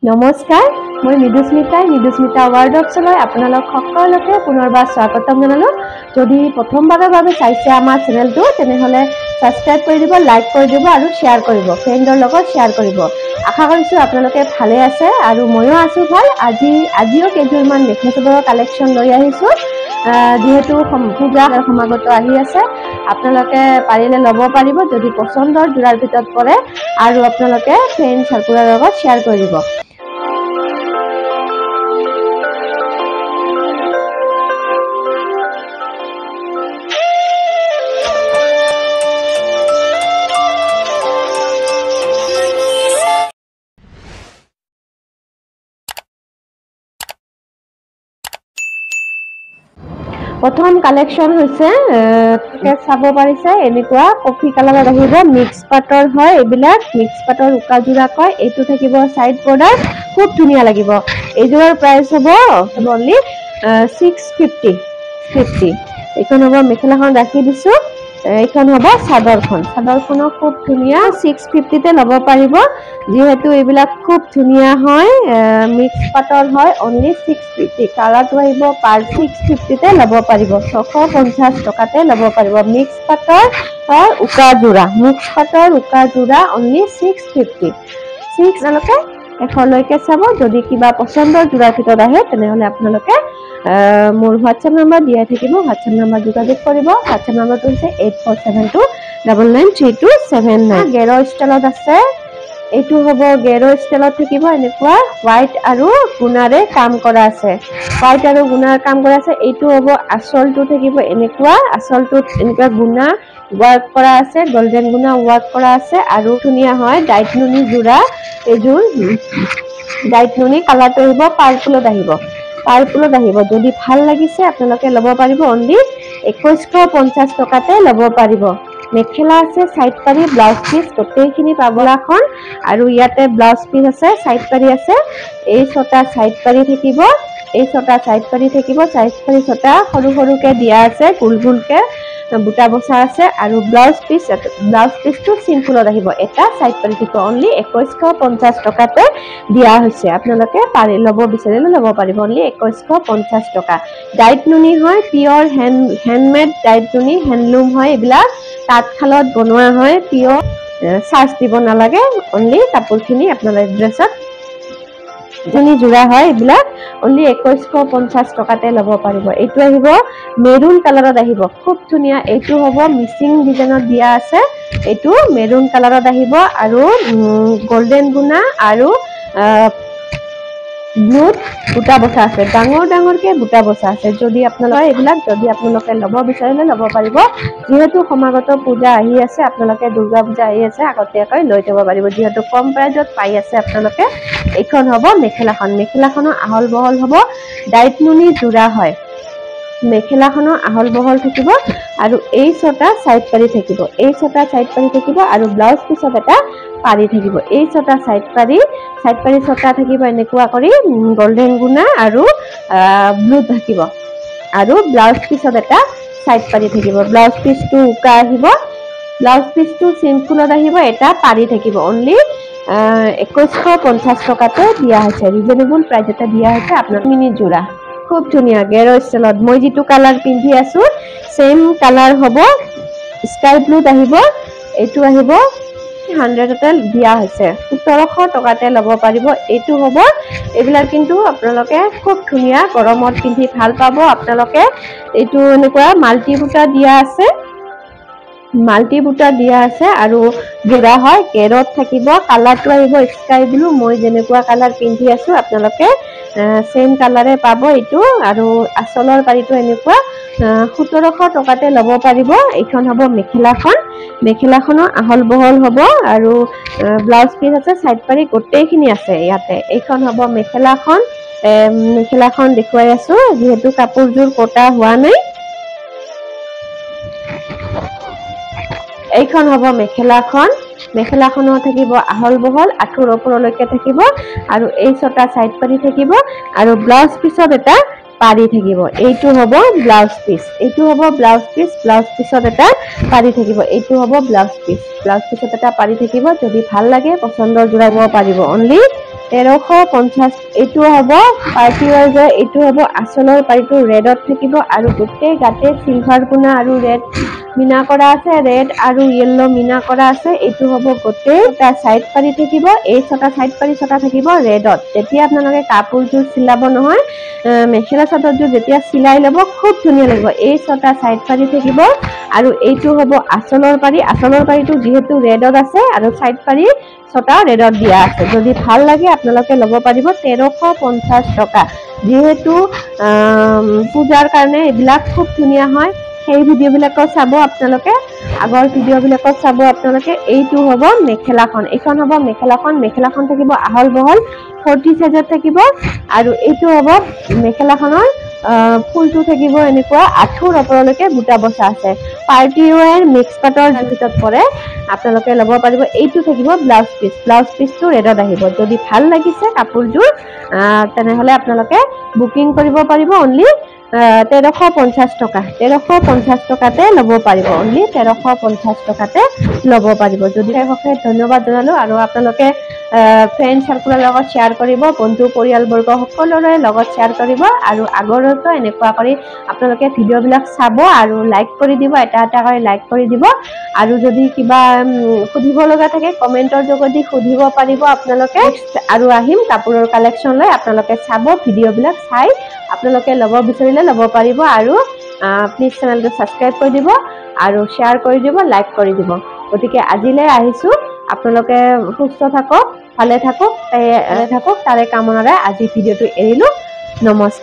নমস্কাৰ, মই মৃদুস্মিতাই মৃদুস্মিতা ৱাৰ্ডৰবছলৈ আপোনালোক সকলোকে পুনৰবাৰ স্বাগতম জনালোঁ। যদি প্ৰথমবাৰৰ বাবে চাইছে আমাৰ চেনেলটো, তেনেহ'লে ছাবস্ক্ৰাইব কৰি দিব, লাইক কৰি দিব আৰু শ্বেয়াৰ কৰিব, ফ্ৰেণ্ডৰ লগত শ্বেয়াৰ কৰিব। আশা কৰিছোঁ আপোনালোকে ভালে আছে আৰু ময়ো আছোঁ ভাল। আজিও কেইযোৰমান মেখেলা চাদৰৰ কালেকশ্যন লৈ আহিছোঁ। যিহেতু পূজা সমাগত আহি আছে, আপোনালোকে পাৰিলে ল'ব পাৰিব যদি পচন্দৰ যোৰাৰ ভিতৰত পৰে, আৰু আপোনালোকে ফ্ৰেণ্ড চাৰ্কুলাৰ লগত শ্বেয়াৰ কৰি দিব। প্ৰথম কালেকশ্যন হৈছে, চাব পাৰিছে, এনেকুৱা কফি কালাৰত আহিব, মিক্স পাটৰ হয়, এইবিলাক মিক্স পাটৰ উকা যোৰা কয়। এইটো থাকিব চাইড বৰ্ডাৰ, খুব ধুনীয়া লাগিব। এইযোৰৰ প্ৰাইচ হ'ব অনলি 650। এইখন হ'ব মেখেলাখন ৰাখি দিছোঁ। এইখন হ'ব চাদৰখন, চাদৰখনো খুব ধুনীয়া, 650-তে ল'ব পাৰিব। যিহেতু এইবিলাক খুব ধুনীয়া হয়, মিক্স পাটৰ হয়, অনলি 650। কালাৰটো আহিব পাৰ 650-তে ল'ব পাৰিব, 650 টকাতে ল'ব পাৰিব। মিক্স পাটৰ উকা যোৰা, মিক্স পাটৰ উকা যোৰা অনলি 650। আপোনালোকে শেষলৈকে চাব। যদি কিবা পচন্দৰ যোৰাৰ ভিতৰত আহে, তেনেহ'লে আপোনালোকে মোৰ হোৱাটছএপ নাম্বাৰ দিয়াই থাকিব, হোৱাটছএপ নাম্বাৰ যোগাযোগ কৰিব। হোৱাটছএপ নাম্বাৰটো হৈছে 8472993279। গেৰ ষ্টাইলত আছে, এইটো হ'ব গেৰ ষ্টাইলত থাকিব, এনেকুৱা হোৱাইট আৰু গুণাৰে কাম কৰা আছে, হোৱাইট আৰু গুণাৰ কাম কৰা আছে। এইটো হ'ব আচলটো থাকিব এনেকুৱা, আচলটোত এনেকুৱা গুণা ৱাৰ্ক কৰা আছে, গল্ডেন গুণা ৱাৰ্ক কৰা আছে আৰু ধুনীয়া হয়। ডাইট নুনি যোৰা, এইযোৰ ডাইট নুনি, কালাৰটো আহিব পাৰ্পলত আহিব, পাৰ্পলত আহিব। যদি ভাল লাগিছে আপোনালোকে ল'ব পাৰিব, অনলি 2150 টকাতে ল'ব পাৰিব। মেখেলা আছে, চাইড পাৰি, ব্লাউজ পিচ গোটেইখিনি পাবলাখন, আৰু ইয়াতে ব্লাউজ পিচ আছে, চাইড পাৰি আছে। এই ছটা চাইড পাৰি থাকিব, এই ছটা চাইড পাৰি থাকিব, চাইড পাৰি ছটা সৰু সৰুকে দিয়া আছে, গোল গোলকে বুটা বচা আছে। আৰু ব্লাউজ পিচ, ব্লাউজ পিচটো চিম্পুলত আহিব, এটা চাইড পাৰি থাকিব। অনলি 2150 টকাতে দিয়া হৈছে। আপোনালোকে পাৰি ল'ব বিচাৰিলে ল'ব পাৰিব, অনলি 2150 টকা। ডাইট নুনি হয়, পিয়ৰ হেণ্ডমেড ডাইট নুনি, হেণ্ডলুম হয়, এইবিলাক তাঁতশালত বনোৱা হয়, পিয়ৰ, চাৰ্জ দিব নালাগে। অনলি কাপোৰখিনি আপোনালোকে ড্ৰেছত যোনি যোৰা হয়, এইবিলাক অনলি 2150 টকাতে ল'ব পাৰিব। এইটো আহিব মেৰুন কালাৰত আহিব, খুব ধুনীয়া। এইটো হ'ব মিচিং ডিজাইনত দিয়া আছে, এইটো মেৰুন কালাৰত আহিব আৰু গল্ডেন গুণা আৰু ব্লুত বুটা বচা আছে, ডাঙৰ ডাঙৰকে বুটা বচা আছে। যদি আপোনালোকে এইবিলাক যদি আপোনালোকে ল'ব বিচাৰিলে ল'ব পাৰিব। যিহেতু সমাগত পূজা আহি আছে, আপোনালোকে দুৰ্গা পূজা আহি আছে, আগতীয়াকৈ লৈ থ'ব পাৰিব, যিহেতু কম প্ৰাইজত পাই আছে আপোনালোকে। এইখন হ'ব মেখেলাখন, মেখেলাখনো আহল বহল হ'ব, ডাইট নুনি যোৰা হয়, মেখেলাখনো আহল বহল থাকিব আৰু এই ছটা চাইড পাৰি থাকিব, এই ছটা চাইড পাৰি থাকিব আৰু ব্লাউজ পিছত এটা পাৰি থাকিব। এই ছটা চাইড পাৰি, চাইড পাৰি ছটা থাকিব, এনেকুৱা কৰি গল্ডেন গুণা আৰু ব্লু থাকিব আৰু ব্লাউজ পিছত এটা চাইড পাৰি থাকিব। ব্লাউজ পিচটো উকা আহিব, ব্লাউজ পিচটো চিম্পুলত আহিব, এটা পাৰি থাকিব। অনলি 2150 টকাতে দিয়া হৈছে, ৰিজনেবল প্ৰাইজতে দিয়া হৈছে। আপোনাৰ মিনি যোৰা খুব ধুনীয়া, গেৰ ষ্টাইলত। মই যিটো কালাৰ পিন্ধি আছো ছেইম কালাৰ হ'ব, স্কাই ব্লুত আহিব। এইটো আহিব 100-তে দিয়া হৈছে, 1700 টকাতে ল'ব পাৰিব। এইটো হ'ব, এইবিলাক কিন্তু আপোনালোকে খুব ধুনীয়া গৰমত পিন্ধি ভাল পাব আপোনালোকে। এইটো এনেকুৱা মাল্টি বুটা দিয়া আছে, মাল্টি বুটা দিয়া আছে আৰু যোৰা হয়, গেৰত থাকিব। কালাৰটো আহিব স্কাই ব্লু, মই যেনেকুৱা কালাৰ পিন্ধি আছো আপোনালোকে ছেইম কালাৰে পাব এইটো। আৰু আচলৰ পাৰিটো এনেকুৱা 1700 টকাতে ল'ব পাৰিব। এইখন হ'ব মেখেলাখন, মেখেলাখনো আহল বহল হ'ব আৰু ব্লাউজ পিচ আছে, চাইড পাৰি গোটেইখিনি আছে ইয়াতে। এইখন হ'ব মেখেলাখন, মেখেলাখন দেখুৱাই আছো, যিহেতু কাপোৰযোৰ কটা হোৱা নাই। এইখন হ'ব মেখেলাখন, মেখেলাখনো থাকিব আহল বহল, আঁঠুৰ ওপৰলৈকে থাকিব আৰু এই ছটা চাইড পাৰি থাকিব আৰু ব্লাউজ পিছত এটা পাৰি থাকিব। এইটো হ'ব ব্লাউজ পিচ, এইটো হ'ব ব্লাউজ পিচ, ব্লাউজ পিছত এটা পাৰি থাকিব। এইটো হ'ব ব্লাউজ পিচ, ব্লাউজ পিছত এটা পাৰি থাকিব। যদি ভাল লাগে পচন্দৰ যোৰাব পাৰিব। অনলি 1350। এইটো হ'ব পাৰ্টি ৱেৰ, এইটো হ'ব আচলৰ পাৰিটো, ৰেডত থাকিব আৰু গোটেই গাতে চিলভাৰ গুণা আৰু ৰেড মীনা কৰা আছে, ৰেড আৰু য়েল্ল' মীনা কৰা আছে। এইটো হ'ব গোটেই তাৰ চাইড পাৰি থাকিব, এই ছটা চাইড পাৰি ছটা থাকিব ৰেডত। যেতিয়া আপোনালোকে কাপোৰযোৰ চিলাব নহয়, মেখেলা চাদৰযোৰ যেতিয়া চিলাই ল'ব খুব ধুনীয়া লাগিব। এই ছটা চাইড পাৰি থাকিব আৰু এইটো হ'ব আচলৰ পাৰি। আচলৰ পাৰিটো যিহেতু ৰেডত আছে আৰু চাইড পাৰি ছটা ৰেডত দিয়া আছে। যদি ভাল লাগে আপোনালোকে ল'ব পাৰিব 1350 টকা। যিহেতু পূজাৰ কাৰণে এইবিলাক খুব ধুনীয়া হয়, সেই ভিডিঅ'বিলাকত চাব আপোনালোকে, আগৰ ভিডিঅ'বিলাকত চাব আপোনালোকে। এইটো হ'ব মেখেলাখন, এইখন হ'ব মেখেলাখন। মেখেলাখন থাকিব আহল বহল 40 চাইজত থাকিব আৰু এইটো হ'ব মেখেলাখনৰ ফুলটো থাকিব এনেকুৱা আঁঠুৰ ওপৰলৈকে বুটা বচা আছে। পাৰ্টি ৱেৰ মিক্স পাটৰ ভিতৰত পৰে, আপোনালোকে ল'ব পাৰিব। এইটো থাকিব ব্লাউজ পিচ, ব্লাউজ পিচটো ৰেডত আহিব। যদি ভাল লাগিছে কাপোৰযোৰ তেনেহ'লে আপোনালোকে বুকিং কৰিব পাৰিব। অনলি 1350 টকা, 1350 টকাতে ল'ব পাৰিব। অনলি 1350 টকাতে ল'ব পাৰিব। যদি অশেষ ধন্যবাদ জনালোঁ আৰু আপোনালোকে ফ্ৰেণ্ড চাৰ্কুলৰ লগত শ্বেয়াৰ কৰিব, বন্ধু পৰিয়ালবৰ্গ সকলোৰে লগত শ্বেয়াৰ কৰিব আৰু আগৰতো এনেকুৱা কৰি আপোনালোকে ভিডিঅ'বিলাক চাব আৰু লাইক কৰি দিব, এটা এটা কৰি লাইক কৰি দিব। আৰু যদি কিবা সুধিব লগা থাকে কমেণ্টৰ যোগেদি সুধিব পাৰিব আপোনালোকে। আৰু আহিম কাপোৰৰ কালেকশ্যন লৈ, আপোনালোকে চাব ভিডিঅ'বিলাক চাই আপোনালোকে ল'ব বিচাৰিলে ল'ব পাৰিব। আৰু প্লিজ চেনেলটো ছাবস্ক্ৰাইব কৰি দিব আৰু শ্বেয়াৰ কৰি দিব, লাইক কৰি দিব। গতিকে আজিলৈ আহিছোঁ, আপোনালোকে সুস্থ থাকক, ভালে থাকক, তাৰে কামনাৰে আজি ভিডিঅ'টো এৰিলোঁ। নমস্কাৰ।